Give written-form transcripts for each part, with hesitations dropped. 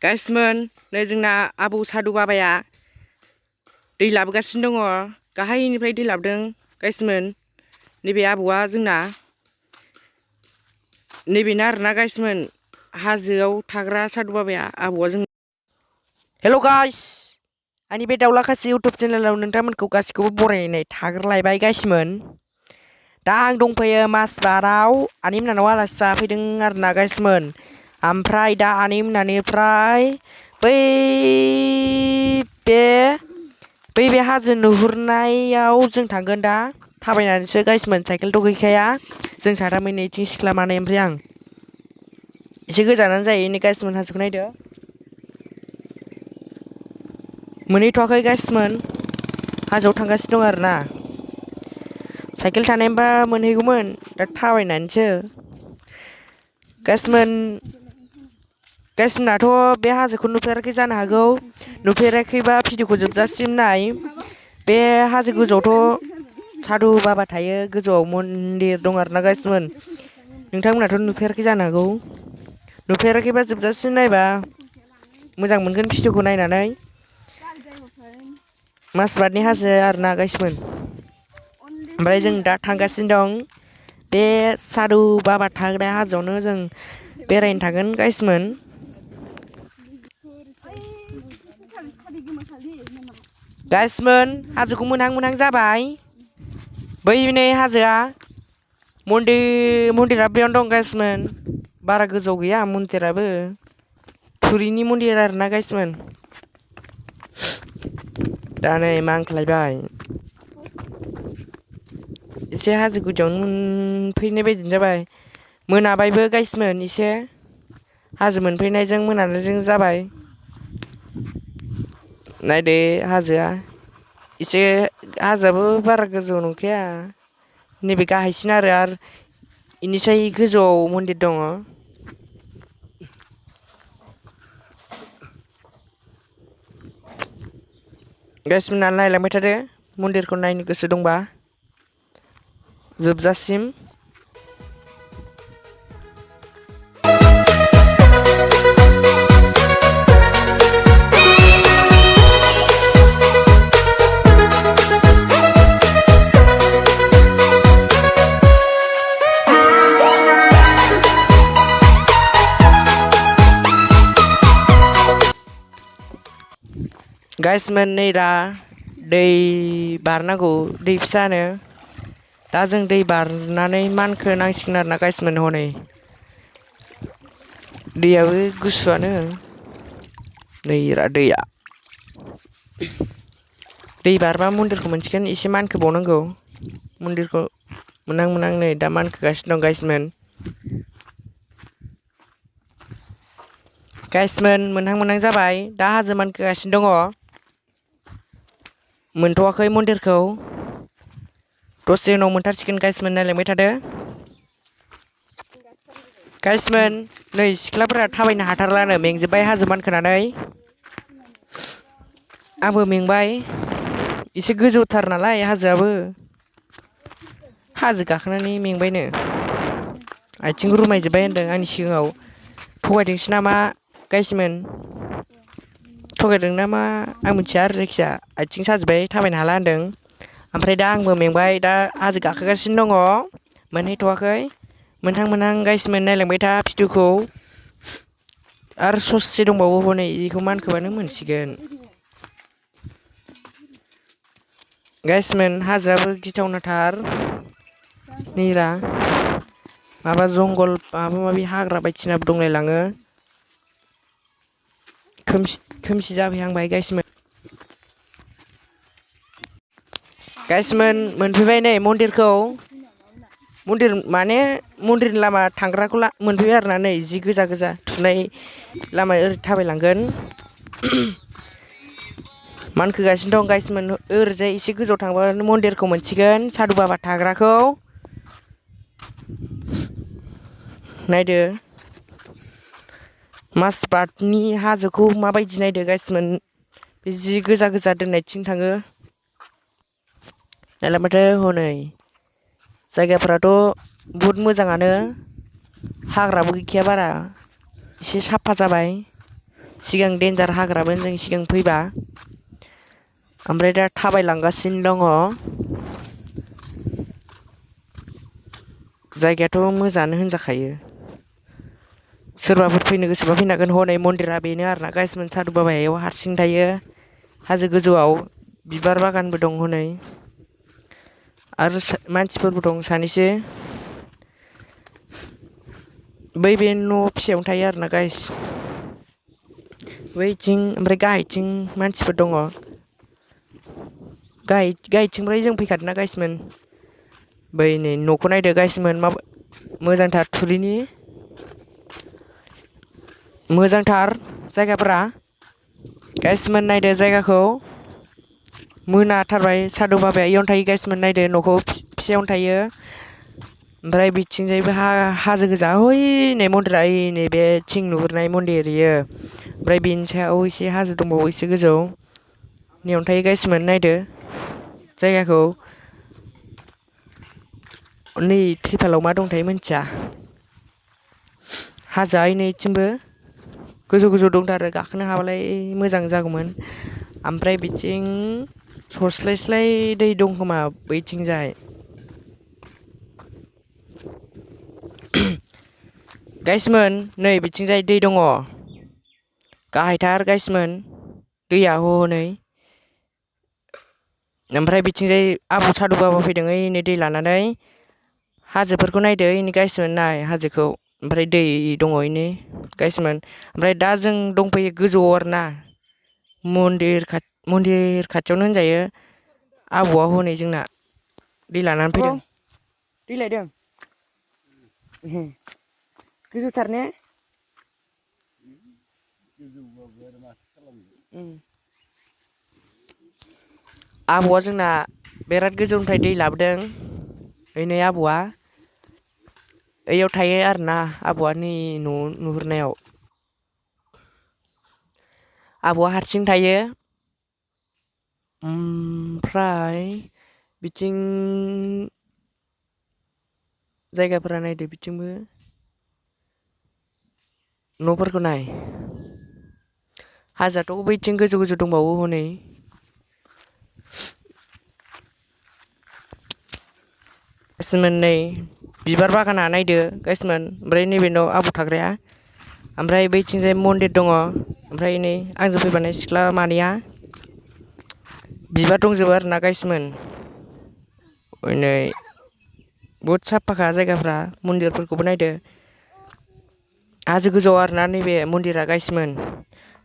गाइसमोन नै जोंना आबौ सादु बाबाया दै लाबोगासिनो दङ गाहायनिफ्राय दै लाबोदों गाइसमोन नैबे आबौआ जोंना नैबेना आरोना गाइसमोन हाजोआव थाग्रा सादु बाबाया आबौआ जों हेल' गाइस आंनि बे दाउला खासि इउटुब चेनेलाव नोंथांमोनखौ गासिखौबो बरायनाय थाग्रलायबाय गाइसमोन दा आं दंफैयो माजबाराव आनै मोनानाव आलासि जाफैदों आरोना गाइसमोन ओमफ्राय दा आनै मोनानिफ्राय बै बे हाजो नुहुरनायाव जों थांगोन दा थाबायनानैसो गाइसमोन साइकेलथ' गैखाया जों साथामै नैथिं सिख्ला मानै ओमफ्राय आं एसे गोजानानो जायो नै गाइसमोन हाजोखौ नायदो मोनहैथ'वाखै गाइसमोन हाजोआव थांगासिनो दं आरोना साइकेल थानायमोनबा मोनहैगौमोन दा थाबायनानैसो गाइसमोनाथ' बे हाजोखौ नुफेराखै जानो हागौ नुफेराखैबा भिडिअखौ जोबजासिम नाय बे हाजो गोजौआवथ' सादु बाबा थायो गोजौआव मन्दिर दं आरोना गाइसमोन नोंथांमोनाथ' नुफेराखै जानो हागौ नुफेराखैबा जोबजासिम नायबा मोजां मोनगोन भिडिअखौ नायनानै माजबातनि हाजो आरोना गाइसमोन ओमफ्राय जों दा थांगासिनो दं बे सादु बाबा थाग्रा हाजोआवनो जों बेरायनो थांगोन गाइसमोन हाजोखौ मोनहां जाबाय बै नै हाजोआ मन्दिरा बेयावनो दं गाइसमोन बारा गोजौ गैया मन्दिराबो थुरिनि मन्दिर आरोना गाइसमोन दा नै मांख्लायबाय एसे हाजो गुदियावनो मोनफैनाय बायदिनो जाबाय मोनाबायबो गाइसमोन एसे हाजो मोनफैनायजों मोनानायजों जाबाय नायदो हाजोआ एसे हाजोआबो बारा गोजौ नंखाया नैबे गाहायसिन आरो इनिसाय गोजौआव मन्दिर दङ गाइसमोना नायलांबाय थादो मन्दिरखौ नायनो गोसो दंबा जोबजासिम गाइसमोन नै दा दै बारनांगौ दै फिसानो दा जों दै बारनानै मानखो नांसिगोन आरोना गाइसमोन हनै दैयाबो गुसुआनो नै दैया दै बारबा मन्दिरखौ मोनसिगोन एसे मानखोबावनांगौ मन्दिरखौ मोनहां नै दा मानखोगासिनो दं गाइसमोन मोनहां जाबाय दा हाजो मानखोगासिनो दङ मोनथ'वाखै मन्दिरखौ दसे उनाव मोनथारसिगोन गाइसमोन नायलांबाय थादो गाइसमोन नै सिख्लाफोरा थाबायनो हाथारलानो मेंजोब्बाय हाजो मानखोनानै आंबो मेंबाय एसे गोजौथार नालाय हाजोआबो हाजो गाखोनानै मेंबायनो आथिं रुमायजोब्बाय होनदों आंनि सिगाङाव थगायदोंसो नामा गाइसमोन थगायदों नामा आं मिथिया आरो जायखिया आथिं साजोब्बाय थाबायनो हाला होनदों ओमफ्राय दा आंबो मेंबाय दा हाजो गाखोगासिनो दङ मोनहैथ'वाखै मोनहां गाइसमोन नायलांबाय था भिडिअखौ आरो ससे दंबावो हनै बेखौ मानखोबानो मोनसिगोन गाइसमोन हाजोआबो गिथावनाथार निरा माबा जंगल माबा माबि हाग्रा बायदिसिनाबो दंलायलाङो खोमसि जाफैहांबाय गाइसमोन मोनफैबाय नै मन्दिरनि लामा थांग्राखौ मोनफैबाय आरोना नै जि गोजा थुनाय लामा ओरै थाबायलांगोन मानखोगासिनो दं गाइसमोन ओरैजाय एसे गोजौआव थांबानो मन्दिरखौ मोनसिगोन सादु बाबा थाग्राखौ नायदो माजबातनि हाजोखौ माबायदि नायदो गाइसमोन बे जि गोजा दोननायथिं थाङो नायलांबाथाय हनै जायगाफोराथ' बहुद मोजाङानो हाग्राबो गैखाया बारा एसे साफा जाबाय सिगां डेन्जार हाग्रामोन जों सिगां फैबा ओमफ्राय दा थाबायलांगासिनो दङ जायगायाथ' मोजाङानो होनजाखायो सोरबाफोर फैनो गोसोबा फैनो हागोन हनै मन्दिरा बेनो आरोना गाइसमोन सादु बाबायाव हारसिं थायो हाजो गोजौआव बिबार बागानबो दं हनै आरो मानसिफोरबो दं सानैसो बै बे न' फिसायावनो थायो आरोना गाइस बैथिं ओमफ्राय गाहायथिं मानसिफोर दङ गाहायथिंनिफ्राय जों फैखादोंना गाइसमोन बै नै न'खौ नायदो गाइसमोन मा मोजांथार थुरिनि मोजांथार जायगाफोरा गाइसमोन नायदो जायगाखौ मोनाथारबाय सादु बाबाया इयावनो थायो गाइसमोन नायदो न'खौ फिसायावनो थायो ओमफ्राय बिथिंजायबो हाजो गोजा हय नै मन्दिरा ओइ नै बे थिं नुहुरनाय मन्दिर इयो ओमफ्राय बेनि सायाव एसे हाजो दंबावो एसे गोजौ नैयावनो थायो गाइसमोन नायदो जायगाखौ नै त्रिपालाव मा दंथाय मिथिया हाजोआ नैथिंबो गोजौ गोजौ दंथारो गाखोनो हाबालाय मोजां जागौमोन ओमफ्राय बिथिं सस्लायस्लाय दै दं खोमा बैथिंजाय गाइसमोन नै बिथिंजाय दै दङ गाहायथार गाइसमोन दैया हनै ओमफ्राय बिथिंजाय आबौ सादु बाबा फैदों ओइ नै दै लानानै हाजोफोरखौ नायदो इनि गाइसमोन नाय हाजोखौ ओमफ्राय दै दङ इनि गाइसमोन ओमफ्राय दा जों दंफैयो गोजौआव आरोना मन्दिर खाथियावनो होनजायो आबौआ हनै जोंना दै लानानै फैदों दै लायदों गोजौथार ने आबौआ जोंना बिराद गोजौनिफ्राय दै लाबोदों ओइनै आबौआ ओइयाव थायो आरोना आबौआ नै न' नुहुरनायाव आबौआ हारसिं थायो ओमफ्राय बिथिं जायगाफोरा नायदो बिथिंबो न'फोरखौ नाय हाजोआथ' बैथिं गोजौ गोजौ दंबावो हनै गाइसमोन नै बिबार बागाना नायदो गाइसमोन ओमफ्राय नैबे न' आबौ थाग्राया ओमफ्राय बैथिंजाय मन्दिर दङ ओमफ्राय नै आंजों फैफानाय सिख्ला मानैया बिबार दंजोबो आरोना गाइसमोन नै बहुद साफाखा जायगाफ्रा मन्दिरफोरखौबो नायदो हाजो गोजौआव आरोना नैबे मन्दिरा गाइसमोन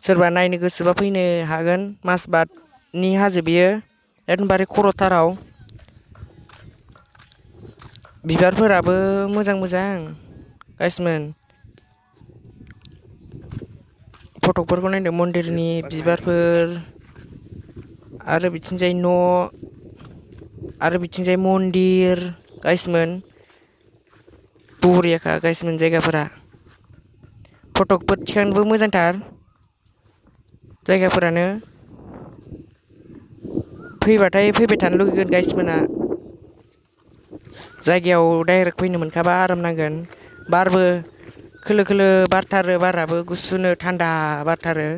सोरबा नायनो गोसोबा फैनो हागोन माजबातनि हाजो बियो एकदमबारे खर'थाराव बिबारफोराबो मोजां मोजां गाइसमोन फटकफोरखौ नायदो मन्दिरनि बिबारफोर आरो बिथिंजाय न' आरो बिथिंजाय मन्दिर गाइसमोन बरियाखा गाइसमोन जायगाफोरा फटकफोर थिखांनोबो मोजांथार जायगाफोरानो फैबाथाय फैबाय थानो लुगैगोन गाइसमोना जायगायाव डाइरेक्ट फैनो मोनखाबा आराम नांगोन बारबो खोलो खोलो बारथारो बाराबो गुसुनो थान्दा बारथारो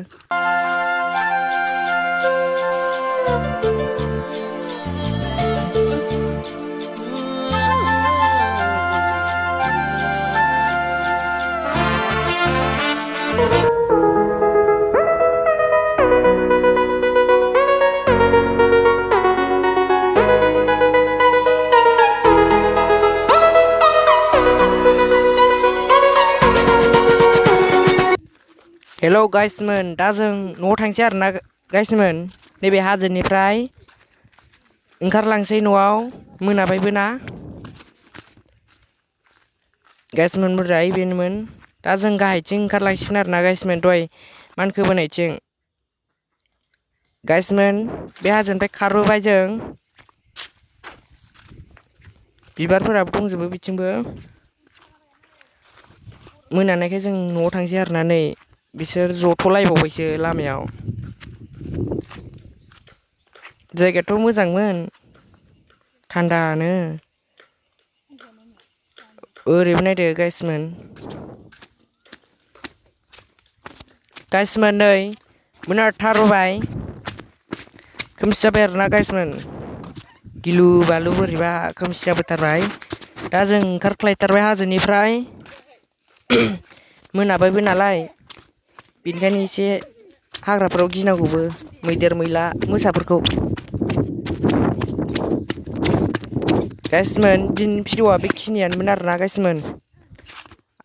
हेल' गाइसमोन दा जों न'आव थांसै आरोना गाइसमोन नैबे हाजोनिफ्राय ओंखारलांसै न'आव मोनाबायबो ना गाइसमोन बुरजा बेनोमोन दा जों गाहायथिं ओंखारलांसिगोन आरोना गाइसमोन दहाय मानखोबोनायथिं गाइसमोन बे हाजोनिफ्राय खारबोबाय जों बिबारफोराबो दंजोबो बिथिंबो मोनानायखाय जों न'आव थांसै आरोना नै बिसोर जथ'लायबावबायसो लामायाव जायगायाथ' मोजांमोन थान्दानो ओरैबो नायदो गाइसमोन गाइसमोन नै मोनाथारबाय खोमसि जाबाय आरोना गाइसमोन गिलु बालु बोरैबा खोमसि जाबोथारबाय दा जों ओंखारख्लायथारबाय हाजोनिफ्राय मोनाबायबो नालाय बेनिखायनो एसे हाग्राफोराव गिनांगौबो मैदेर मैला मोसाफोरखौ गाइसमोन दिन भिडिअ'आ बेखिनियानोमोन आरोना गाइसमोन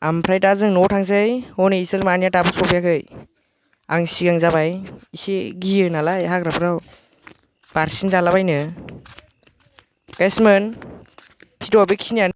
ओमफ्राय दा जों न'आव थांसै हनै इसोर मानिया दाबो सफैयाखै आं सिगां जाबाय एसे गियो नालाय हाग्राफ्राव बारसिन जालाबायनो गाइसमोन भिडिअ'आ बेखिनियानो